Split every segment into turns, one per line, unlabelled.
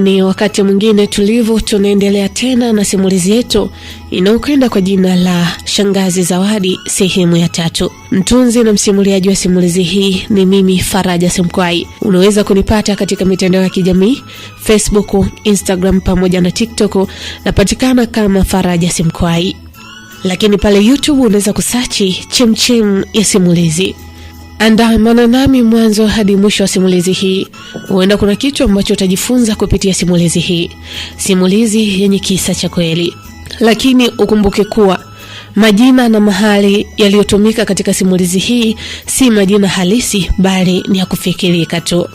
Ni wakati mwingine tulivu, tunaendelea tena na simulizi yetu inayokwenda kwa jina la Shangazi Zawadi sehemu ya 3. Mtunzi na msimuliaji wa simulizi hii ni mimi Faraja Semkwai. Unaweza kunipata katika mitandao ya kijamii Facebook, Instagram pamoja na TikTok, napatikana kama Faraja Semkwai. Lakini pale YouTube unaweza kusachi Chemchem ya Simulizi. Andamana nami mwanzo hadi mwisho wa simulizi hii. Huenda kuna kitu ambacho utajifunza kupitia simulizi hii, simulizi yenye kisa cha kweli. Lakini ukumbuke kuwa majina na mahali yaliyotumika katika simulizi hii si majina halisi, bali ni ya kufikirika tu.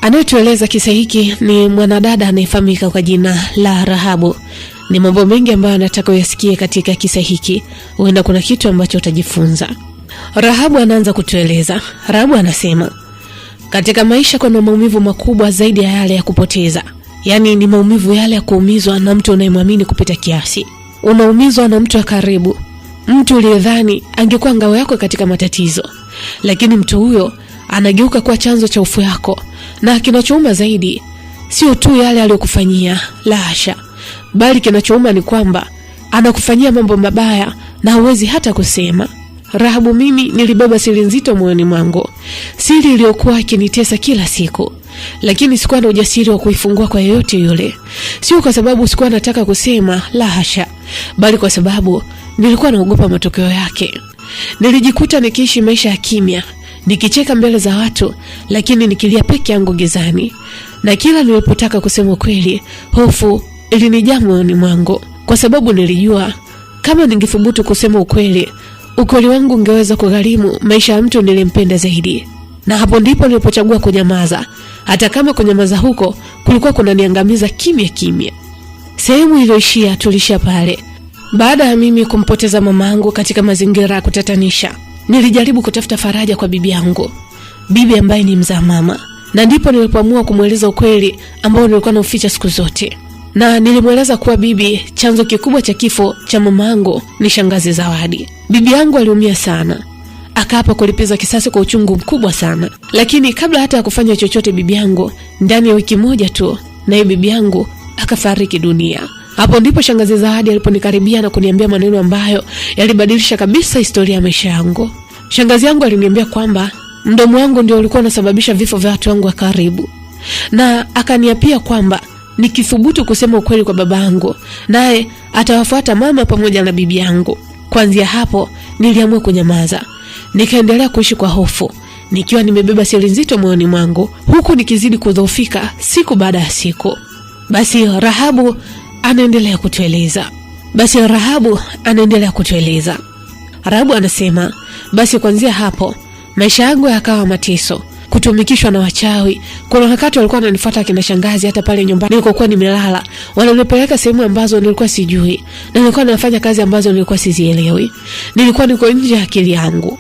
Anayetueleza kisa hiki ni mwanadada anayefahamika kwa jina la Rahabu. Ni mambo mengi ambayo anataka uyasikie katika kisa hiki. Huenda kuna kitu ambacho utajifunza. Rahabu anaanza kutueleza. Rahabu anasema, katika maisha kuna maumivu makubwa zaidi ya yale ya kupoteza. Yaani ni maumivu yale ya kuumizwa na mtu unayemwamini kupita kiasi. Unaumizwa na mtu wa karibu, mtu uliyedhani angekuwa ngao yako katika matatizo, lakini mtu huyo anageuka kuwa chanzo cha hofu yako. Na kinachouma zaidi sio tu yale aliyokufanyia, la hasha, bali kinachouma ni kwamba anakufanyia mambo mabaya na huwezi hata kusema. Rahabu, mimi nilibeba siri nzito moyoni mwangu, siri iliyokuwa ikinitesa kila siku, lakini sikuwa na ujasiri wa kuifungua kwa yeyote yule. Sio kwa sababu sikuwa nataka kusema, la hasha, bali kwa sababu nilikuwa naogopa matokeo yake. Nilijikuta nikiishi maisha ya kimya, nikicheka mbele za watu, lakini nikilia peke yangu gizani. Na kila nilipotaka kusema kweli, hofu ilinijaa moyoni mwangu, kwa sababu nilijua kama ningethubutu kusema ukweli, ukweli wangu ungeweza kugharimu maisha ya mtu nilimpenda zaidi. Na hapo ndipo nilipochagua kunyamaza, hata kama kunyamaza huko kulikuwa kunaniangamiza kimya kimya. Sehemu iliyoishia tulishia pale. Baada ya mimi kumpoteza mamangu katika mazingira ya kutatanisha, nilijaribu kutafuta faraja kwa bibi yangu, bibi ambaye ni mzaa mama, na ndipo nilipoamua kumweleza ukweli ambao nilikuwa nauficha siku zote. Na nilimweleza kuwa bibi, chanzo kikubwa cha kifo cha mamangu ni Shangazi Zawadi. Bibi yangu aliumia sana, akaapa kulipiza kisasi kwa uchungu mkubwa sana. Lakini kabla hata ya kufanya chochote bibi yangu, ndani ya wiki moja tu, naye bibi yangu akafariki dunia. Hapo ndipo Shangazi Zawadi aliponikaribia na kuniambia maneno ambayo yalibadilisha kabisa historia ya maisha yangu. Shangazi yangu aliniambia kwamba mdomo wangu ndio ulikuwa unasababisha vifo vya watu wangu wa karibu, na akaniapia kwamba nikithubutu kusema ukweli kwa babangu, naye atawafuata mama pamoja na bibi yangu. Kuanzia hapo niliamua kunyamaza, nikaendelea kuishi kwa hofu, nikiwa nimebeba siri nzito moyoni mwangu, huku nikizidi kudhoofika siku baada ya siku. Basi Rahabu anaendelea kutueleza. Rahabu anasema, basi kuanzia hapo maisha yangu yakawa mateso, kutumikishwa na wachawi. Kuna wakati walikuwa wananifuata kina shangazi hata pale nyumbani nilikokuwa nimelala, wananipeleka sehemu ambazo nilikuwa sijui, na nilikuwa nafanya kazi ambazo nilikuwa sizielewi. Nilikuwa niko nje ya akili yangu.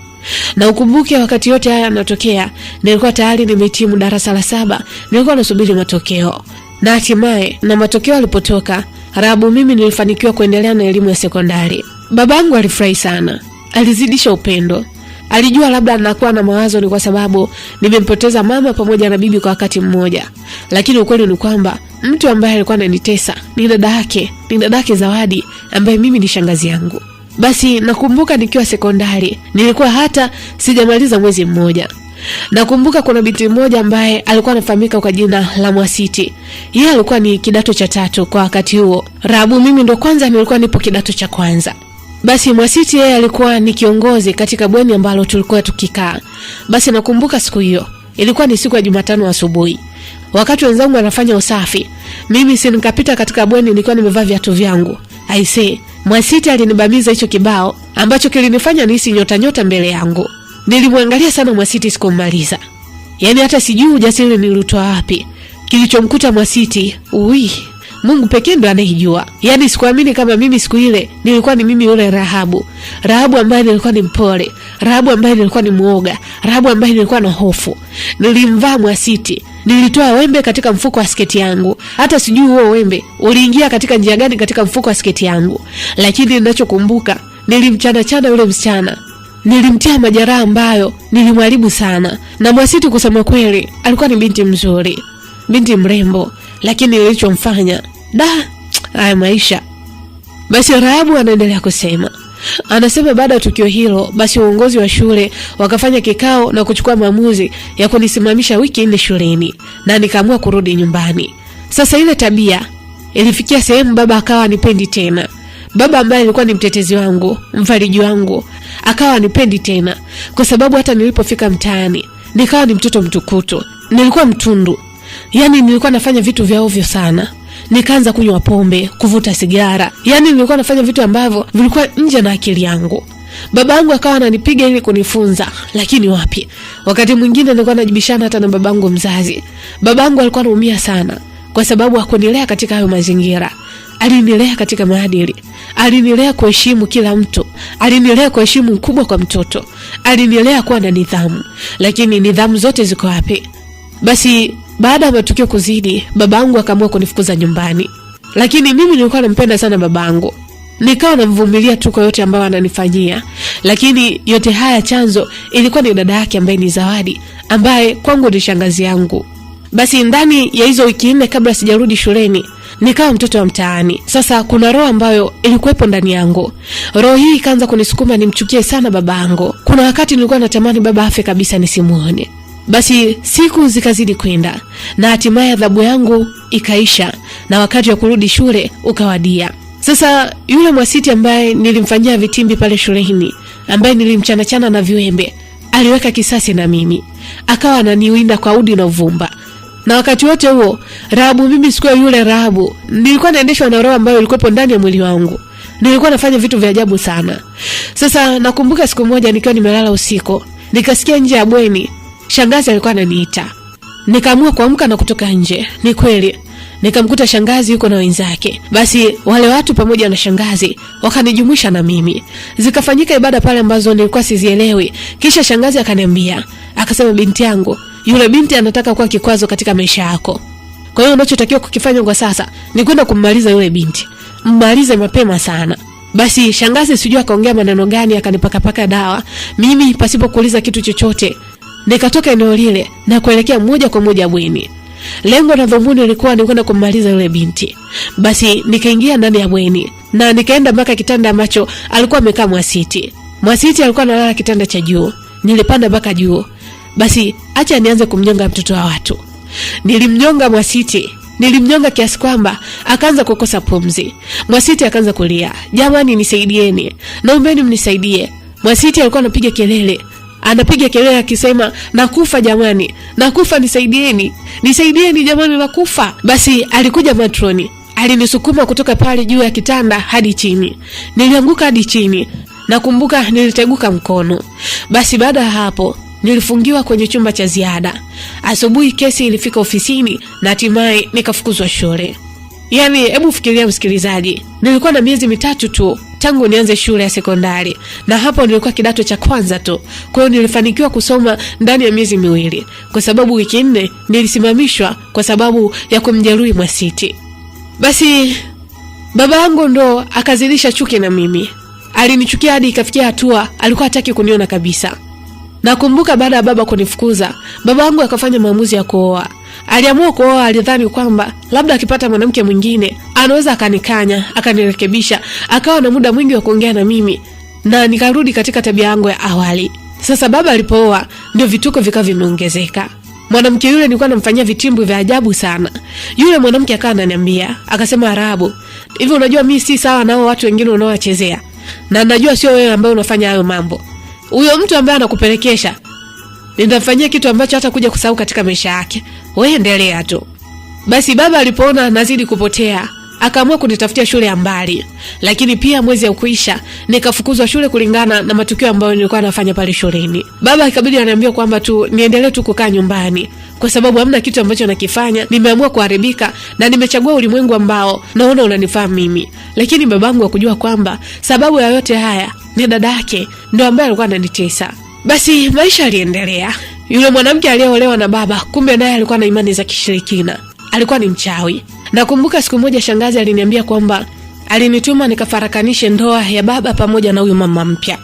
Na ukumbuke wakati yote haya yanatokea, nilikuwa tayari nimehitimu darasa la 7, nilikuwa nasubiri matokeo. Na hatimaye na matokeo yalipotoka, Rahabu mimi nilifanikiwa kuendelea na elimu ya sekondari. Babangu alifurahi sana, alizidisha upendo. Alijua labda anakuwa na mawazo ni kwa sababu nimempoteza mama pamoja na bibi kwa wakati mmoja. Lakini ukweli ni kwamba mtu ambaye alikuwa ananitesa ni dada yake, ni dada yake Zawadi ambaye mimi ni shangazi yangu. Basi nakumbuka nikiwa sekondari, nilikuwa hata sijamaliza mwezi mmoja. Nakumbuka kuna binti mmoja ambaye alikuwa anafahamika kwa jina la Mwasiti. Yeye alikuwa ni kidato cha 3 kwa wakati huo. Rahabu mimi ndo kwanza nilikuwa nipo kidato cha kwanza. Basi Mwasiti yeye alikuwa ni kiongozi katika bweni ambalo tulikuwa tukikaa. Basi nakumbuka siku hiyo, ilikuwa ni siku ya Jumatano asubuhi. Wakati wenzangu wanafanya usafi, mimi si nikapita katika bweni nikiwa nimevaa viatu vyangu. Aisee, Mwasiti alinibamiza hicho kibao ambacho kilinifanya nihisi nyota nyota mbele yangu. Nilimwangalia sana Mwasiti sikumaliza. Yaani hata sijui ujasiri nilitoa wapi. Kilichomkuta Mwasiti, ui, Mungu pekee ndo anayejua. Yaani sikuamini kama mimi siku ile nilikuwa ni mimi yule Rahabu. Rahabu ambaye nilikuwa ni mpole, Rahabu ambaye nilikuwa ni muoga, Rahabu ambaye nilikuwa na hofu. Nilimvaa Mwasiti. Nilitoa wembe katika mfuko wa sketi yangu. Hata sijui huo wembe uliingia katika njia gani katika mfuko wa sketi yangu. Lakini ninachokumbuka, nilimchana chana yule msichana. Nilimtia majeraha ambayo nilimharibu sana. Na Mwasiti kusema kweli, alikuwa ni binti mzuri, binti mrembo. Lakini nilichomfanya, da, haya maisha. Basi Rahabu anaendelea kusema. Anasema baada ya tukio hilo, basi uongozi wa shule wakafanya kikao na kuchukua maamuzi ya kunisimamisha wiki 4 shuleni, na nikaamua kurudi nyumbani. Sasa ile tabia ilifikia sehemu baba akawa anipendi tena. Baba ambaye alikuwa ni mtetezi wangu, mfariji wangu, akawa anipendi tena, kwa sababu hata nilipofika mtaani nikawa ni mtoto mtukutu, nilikuwa mtundu. Yaani nilikuwa nafanya vitu vya ovyo sana. Nikaanza kunywa pombe, kuvuta sigara. Yaani nilikuwa nafanya vitu ambavyo vilikuwa nje na akili yangu. Babangu akawa ananipiga ili kunifunza, lakini wapi. Wakati mwingine nilikuwa najibishana hata na babangu mzazi. Babangu alikuwa anaumia sana kwa sababu hakunilea katika hayo mazingira. Alinilea katika maadili. Alinilea kuheshimu kila mtu. Alinilea kuheshimu mkubwa kwa mtoto. Alinilea kuwa na nidhamu. Lakini nidhamu zote ziko wapi? Basi baada ya matukio kuzidi, babangu akaamua kunifukuza nyumbani. Lakini mimi nilikuwa nampenda sana babangu. Nikawa namvumilia tu kwa yote ambayo ananifanyia. Lakini yote haya chanzo ilikuwa ni dada yake ambaye ni Zawadi, ambaye kwangu ni shangazi yangu. Basi ndani ya hizo wiki 4 kabla sijarudi shuleni, nikawa mtoto wa mtaani. Sasa kuna roho ambayo ilikuwepo ndani yangu. Roho hii ikaanza kunisukuma nimchukie sana babangu. Kuna wakati nilikuwa natamani baba afe kabisa nisimuone. Basi siku zikazidi kwenda na hatimaye adhabu yangu ikaisha na wakati wa kurudi shule ukawadia. Sasa yule Mwasiti ambaye nilimfanyia vitimbi pale shuleni, ambaye nilimchanachana na viwembe, aliweka kisasi na mimi. Akawa ananiwinda kwa udi na uvumba. Na wakati wote huo, Rahabu mimi sikuwa yule Rahabu. Nilikuwa naendeshwa na roho ambayo ilikuwa ndani ya mwili wangu. Nilikuwa nafanya vitu vya ajabu sana. Sasa nakumbuka siku moja nikiwa nimelala usiku, nikasikia nje ya bweni shangazi alikuwa ananiita. Nikaamua kuamka na kutoka nje. Ni kweli nikamkuta shangazi yuko na wenzake. Basi wale watu pamoja na shangazi wakanijumuisha na mimi. Zikafanyika ibada pale ambazo nilikuwa sizielewi. Kisha shangazi akaniambia, akasema, binti yangu, yule binti anataka kuwa kikwazo katika maisha yako. Kwa hiyo unachotakiwa kukifanya kwa sasa ni kwenda kummaliza yule binti. Mmalize mapema sana. Basi shangazi sijui akaongea maneno gani, akanipakapaka dawa. Mimi pasipo kuuliza kitu chochote nikatoka eneo lile na kuelekea moja kwa moja bweni. Lengo na dhumuni lilikuwa ni kwenda kummaliza yule binti. Basi nikaingia ndani ya bweni na nikaenda mpaka kitanda ambacho alikuwa amekaa Mwasiti. Mwasiti alikuwa analala kitanda cha juu. Nilipanda mpaka juu. Basi acha nianze kumnyonga mtoto wa watu. Nilimnyonga Mwasiti. Nilimnyonga kiasi kwamba akaanza kukosa pumzi. Mwasiti akaanza kulia, jamani nisaidieni, naombeni mnisaidie. Mwasiti alikuwa anapiga kelele. Anapiga kelele akisema, nakufa jamani, nakufa, nisaidieni, nisaidieni jamani, nakufa. Basi alikuja matroni, alinisukuma kutoka pale juu ya kitanda hadi chini. Nilianguka hadi chini. Nakumbuka niliteguka mkono. Basi baada ya hapo nilifungiwa kwenye chumba cha ziada. Asubuhi kesi ilifika ofisini na hatimaye nikafukuzwa shule. Yaani hebu fikiria msikilizaji, nilikuwa na miezi 3 tu tangu nianze shule ya sekondari, na hapo nilikuwa kidato cha kwanza tu. Kwa hiyo nilifanikiwa kusoma ndani ya miezi 2, kwa sababu wiki 4 nilisimamishwa kwa sababu ya kumjeruhi Mwasiti. Basi baba yangu ndo akazidisha chuki na mimi. Alinichukia hadi ikafikia hatua alikuwa hataki kuniona kabisa. Nakumbuka baada ya baba kunifukuza, baba yangu akafanya maamuzi ya kuoa. Aliamua kuoa, alidhani kwamba labda akipata mwanamke mwingine anaweza akanikanya, akanirekebisha, akawa na muda mwingi wa kuongea na mimi na nikarudi katika tabia yangu ya awali. Sasa baba alipooa ndio vituko vikawa vimeongezeka. Mwanamke yule nilikuwa namfanyia vitimbu vya ajabu sana. Yule mwanamke akawa ananiambia, akasema, Rahabu, hivi unajua mimi si sawa na hao watu wengine unaowachezea. Na najua sio wewe ambaye unafanya hayo mambo. Huyo mtu ambaye anakupelekesha nitamfanyia kitu ambacho hata kuja kusahau katika maisha yake. Wewe endelea tu. Basi baba alipoona nazidi kupotea, akaamua kunitafutia shule ya mbali. Lakini pia mwezi haukuisha, nikafukuzwa shule kulingana na matukio ambayo nilikuwa nafanya pale shuleni. Baba ikabidi ananiambia kwamba tu niendelee tu kukaa nyumbani kwa sababu hamna kitu ambacho nakifanya. Nimeamua kuharibika na nimechagua ulimwengu ambao naona unanifaa mimi. Lakini babangu hakujua kwamba sababu ya yote haya ni dada yake ndio ambaye alikuwa ananitesa. Basi maisha yaliendelea. Yule mwanamke aliyeolewa na baba kumbe naye alikuwa na imani za kishirikina. Alikuwa ni mchawi. Nakumbuka siku moja shangazi aliniambia kwamba alinituma nikafarakanishe ndoa ya baba pamoja na huyu mama mpya.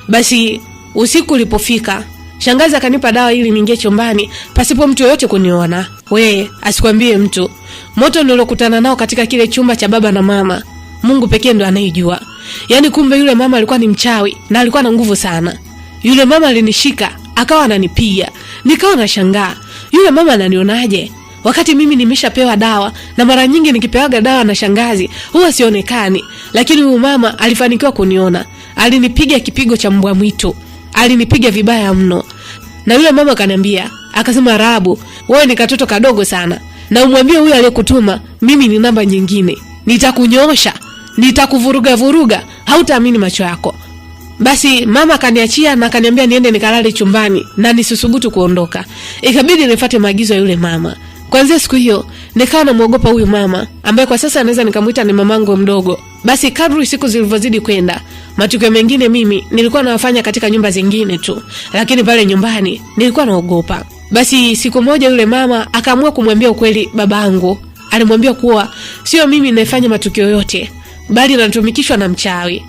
Basi usiku ulipofika, shangazi akanipa dawa ili niingie chumbani pasipo mtu yoyote kuniona. We, asikwambie mtu. Moto niliokutana nao katika kile chumba cha baba na mama, Mungu pekee ndo anayejua. Yaani kumbe yule mama alikuwa ni mchawi na alikuwa na nguvu sana. Yule mama alinishika, akawa ananipiga. Nikawa nashangaa, yule mama ananionaje wakati mimi nimeshapewa dawa, na mara nyingi nikipewaga dawa na shangazi huwa sionekani, lakini huyu mama alifanikiwa kuniona. Alinipiga kipigo cha mbwa mwitu, alinipiga vibaya mno. Na yule mama akaniambia, akasema, Rahabu, wewe ni katoto kadogo sana, na umwambie huyo aliyekutuma mimi ni namba nyingine, nitakunyoosha, nitakuvuruga vuruga, hautaamini macho yako. Basi mama akaniachia na akaniambia niende nikalale chumbani na nisisubutu kuondoka. Ikabidi nifuate maagizo ya yule mama. Kuanzia siku hiyo nikawa namwogopa huyu mama ambaye kwa sasa naweza nikamwita ni mamangu mdogo. Basi kadri siku zilivyozidi kwenda, matukio mengine mimi nilikuwa nawafanya katika nyumba zingine tu, lakini pale nyumbani nilikuwa naogopa. Basi siku moja yule mama akaamua kumwambia ukweli babangu. Alimwambia kuwa sio mimi ninayefanya matukio yote, bali natumikishwa na mchawi.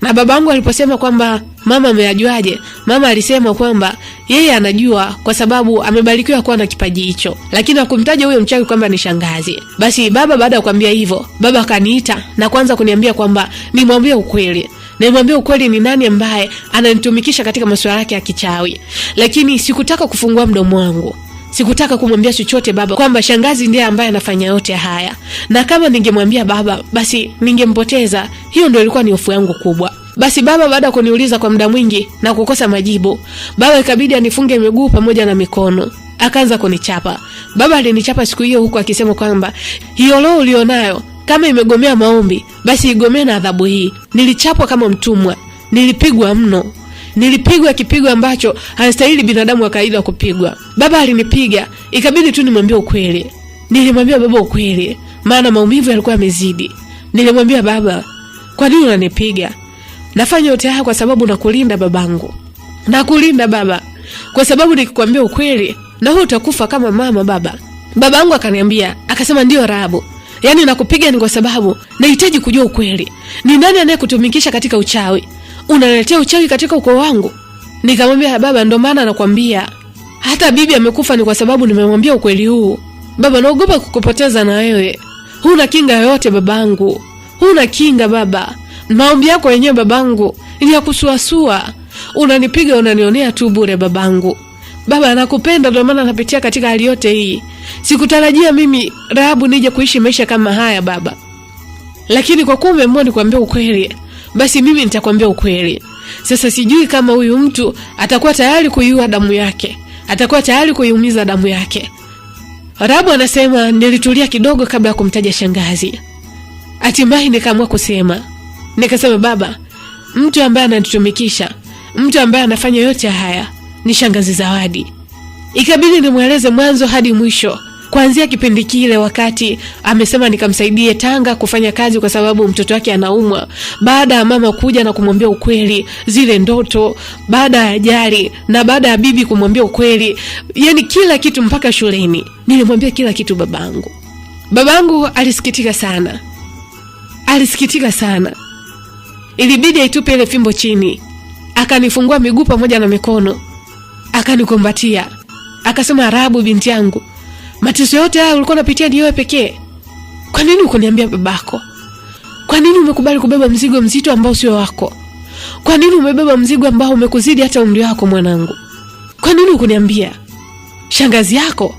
Na babangu aliposema kwamba mama ameyajuaje, mama alisema kwamba yeye anajua kwa sababu amebarikiwa kuwa na kipaji hicho, lakini hakumtaja huyo mchawi kwamba ni shangazi. Basi baba baada ya kuambia hivyo, baba akaniita na kuanza kuniambia kwamba nimwambie ukweli, nimwambie ukweli ni nani ambaye ananitumikisha katika masuala yake ya kichawi. Lakini sikutaka kufungua mdomo wangu. Sikutaka kumwambia chochote baba kwamba shangazi ndiye ambaye anafanya yote haya, na kama ningemwambia baba basi ningempoteza. Hiyo ndio ilikuwa ni hofu yangu kubwa. Basi baba baada ya kuniuliza kwa muda mwingi na kukosa majibu, baba ikabidi anifunge miguu pamoja na mikono, akaanza kunichapa. Baba alinichapa siku hiyo huku akisema kwamba hiyo roho ulionayo kama imegomea maombi, basi igomee na adhabu hii. Nilichapwa kama mtumwa, nilipigwa mno. Nilipigwa kipigo ambacho hastahili binadamu wa kawaida kupigwa. Baba alinipiga, ikabidi tu nimwambie ukweli. Nilimwambia baba ukweli, maana maumivu yalikuwa yamezidi. Nilimwambia baba, kwa nini unanipiga? Nafanya yote haya kwa sababu nakulinda babangu. Nakulinda baba, kwa sababu nikikwambia ukweli na wewe utakufa kama mama baba. Babangu akaniambia, akasema ndio Rahabu, yaani nakupiga ni kwa sababu nahitaji kujua ukweli. Ni nani anayekutumikisha katika uchawi? Unaletea uchawi katika ukoo wangu? Nikamwambia baba, ndo maana nakwambia hata bibi amekufa ni kwa sababu nimemwambia ukweli huu. Baba, naogopa kukupoteza na wewe. Huna kinga yoyote babangu, huna kinga baba. Maombi yako yenyewe babangu ni ya kusuasua. Unanipiga, unanionea tu bure babangu. Baba, nakupenda, ndio maana napitia katika hali yote hii. Sikutarajia mimi Rahabu nije kuishi maisha kama haya baba, lakini kwa kuwa umeamua nikwambia ukweli, basi mimi nitakwambia ukweli. Sasa sijui kama huyu mtu atakuwa tayari kuiua damu yake, atakuwa tayari kuiumiza damu yake. Rahabu anasema nilitulia kidogo kabla ya kumtaja shangazi. Hatimaye nikaamua kusema, nikasema baba, mtu ambaye ananitumikisha, mtu ambaye anafanya yote haya ni shangazi Zawadi. Ikabidi nimweleze mwanzo hadi mwisho, kuanzia kipindi kile wakati amesema nikamsaidie Tanga kufanya kazi kwa sababu mtoto wake anaumwa, baada ya mama kuja na kumwambia ukweli, zile ndoto, baada ya ajali na baada ya bibi kumwambia ukweli, yani kila kitu mpaka shuleni nilimwambia kila kitu babangu. Babangu alisikitika sana, alisikitika sana. Ilibidi aitupe ile fimbo chini, akanifungua miguu pamoja na mikono, akanikumbatia, akasema, Rahabu binti yangu, mateso yote haya ulikuwa unapitia ni wewe pekee. Kwa nini ukuniambia babako? Kwa nini umekubali kubeba mzigo mzito ambao sio wako? Kwa nini umebeba mzigo ambao umekuzidi hata umri wako mwanangu? Kwa nini ukuniambia? Shangazi yako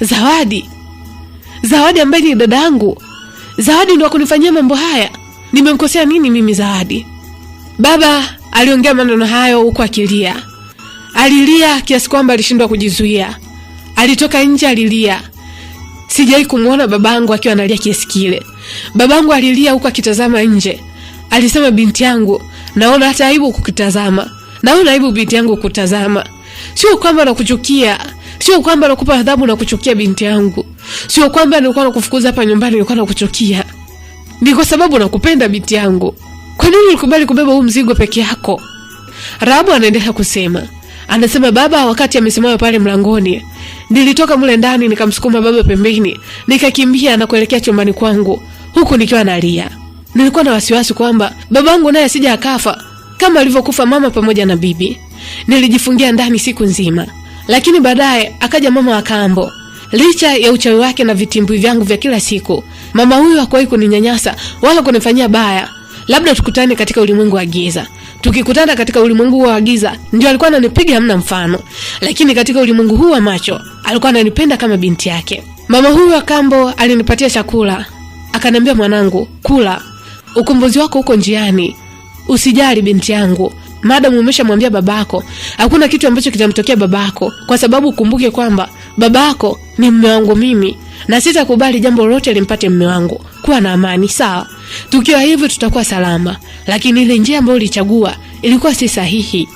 Zawadi, Zawadi ambaye ni dada yangu, Zawadi ndo akunifanyia mambo haya. Nimemkosea nini mimi Zawadi? Baba aliongea maneno hayo huku akilia. Alilia kiasi kwamba alishindwa kujizuia. Alitoka nje alilia. Sijawahi kumwona babangu akiwa analia kiasi kile. Babangu alilia huku akitazama nje. Alisema, binti yangu, naona hata aibu kukutazama. Naona aibu binti yangu kutazama. Sio kwamba nakuchukia, sio kwamba nakupa adhabu na kuchukia binti yangu. Sio kwamba nilikuwa nakufukuza hapa nyumbani nilikuwa nakuchukia. Ni kwa sababu nakupenda binti yangu. Kwa nini ulikubali kubeba huu mzigo peke yako? Rahabu anaendelea kusema. Anasema baba wakati amesimama pale mlangoni, nilitoka mule ndani nikamsukuma baba pembeni, nikakimbia na kuelekea chumbani kwangu huku nikiwa nalia. Nilikuwa na wasiwasi kwamba babangu naye asija akafa kama alivyokufa mama pamoja na bibi. Nilijifungia ndani siku nzima, lakini baadaye akaja mama wa kambo. Licha ya uchawi wake na vitimbwi vyangu vya kila siku, mama huyu hakuwahi kuninyanyasa wala kunifanyia baya. Labda tukutane katika ulimwengu wa giza. Tukikutana katika ulimwengu wa giza, ndio alikuwa ananipiga hamna mfano, lakini katika ulimwengu huu wa macho alikuwa ananipenda kama binti yake. Mama huyu wa kambo alinipatia chakula, akaniambia, mwanangu, kula, ukombozi wako uko njiani, usijali binti yangu, madamu umeshamwambia babako, hakuna kitu ambacho kitamtokea babako, kwa sababu ukumbuke kwamba babako ni mume wangu mimi, na sitakubali jambo lolote limpate mume wangu. Kuwa na amani, sawa? Tukiwa hivyo tutakuwa salama. Lakini ile njia ambayo ulichagua ilikuwa si sahihi.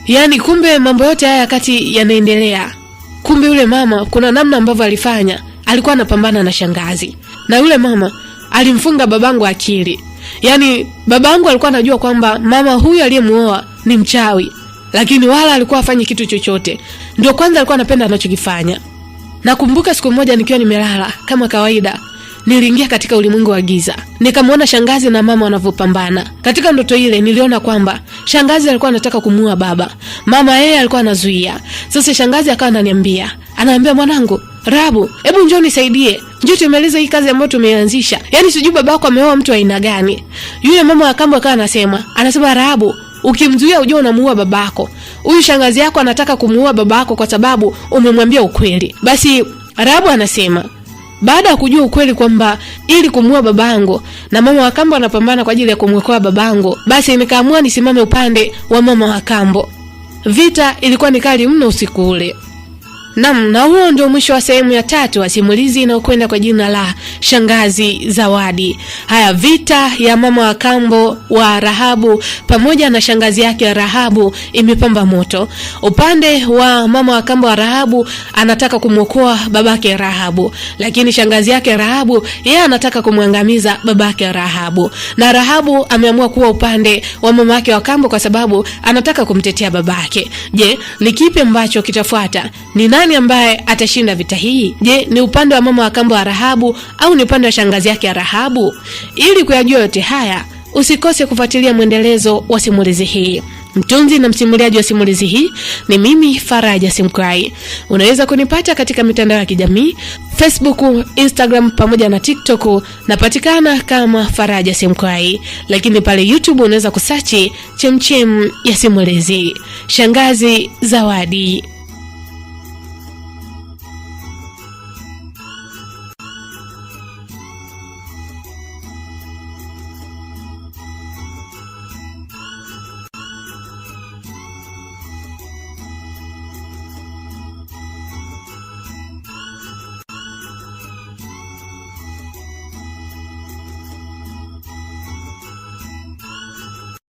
Yaani kumbe mambo yote haya kati yanaendelea, kumbe yule mama kuna namna ambavyo alifanya, alikuwa anapambana na shangazi, na yule mama alimfunga babangu akili. Yaani babangu alikuwa anajua kwamba mama huyu aliyemuoa ni mchawi, lakini wala alikuwa hafanyi kitu chochote. Ndio kwanza alikuwa anapenda anachokifanya. Nakumbuka siku moja nikiwa nimelala kama kawaida, niliingia katika ulimwengu wa giza, nikamwona shangazi na mama wanavyopambana. Katika ndoto ile niliona kwamba shangazi alikuwa anataka kumuua baba, mama yeye alikuwa anazuia. Sasa shangazi akawa ananiambia, anaambia, mwanangu Rabu, hebu njoo nisaidie, njoo tumalize hii kazi ambayo tumeanzisha. Yaani sijui babako ameoa mtu aina gani. Yule mama wa kambo akawa anasema, Rabu, ukimzuia ujue unamuua babako. Huyu shangazi yako anataka kumuua babako kwa sababu umemwambia ukweli. Basi Rabu anasema baada ya kujua ukweli kwamba ili kumuua babangu na mama wa kambo anapambana kwa ajili ya kumwokoa babangu, basi nikaamua nisimame upande wa mama wa kambo. Vita ilikuwa ni kali mno usiku ule. Naam, na huo ndio mwisho wa sehemu ya tatu wa simulizi inayokwenda kwa jina la Shangazi Zawadi. Haya, vita ya mama wa kambo wa Rahabu pamoja na shangazi yake Rahabu imepamba moto. Upande wa mama wa kambo wa Rahabu anataka kumwokoa babake Rahabu, lakini shangazi yake Rahabu yeye anataka kumwangamiza babake Rahabu. Na Rahabu ameamua kuwa upande wa mama yake wa kambo kwa sababu anataka kumtetea babake. Je, ni kipi ambacho kitafuata? Ni nani ambaye atashinda vita hii? Je, ni upande wa mama wa kambo wa Rahabu au ni upande wa shangazi yake ya Rahabu? Ili kuyajua yote haya, usikose kufuatilia mwendelezo wa simulizi hii. Mtunzi na msimuliaji wa simulizi hii ni mimi Faraja Simkwai. Unaweza kunipata katika mitandao ya kijamii Facebook, Instagram pamoja na TikTok, napatikana kama Faraja Simkwai, lakini pale YouTube unaweza kusachi Chemchem ya Simulizi. Shangazi Zawadi.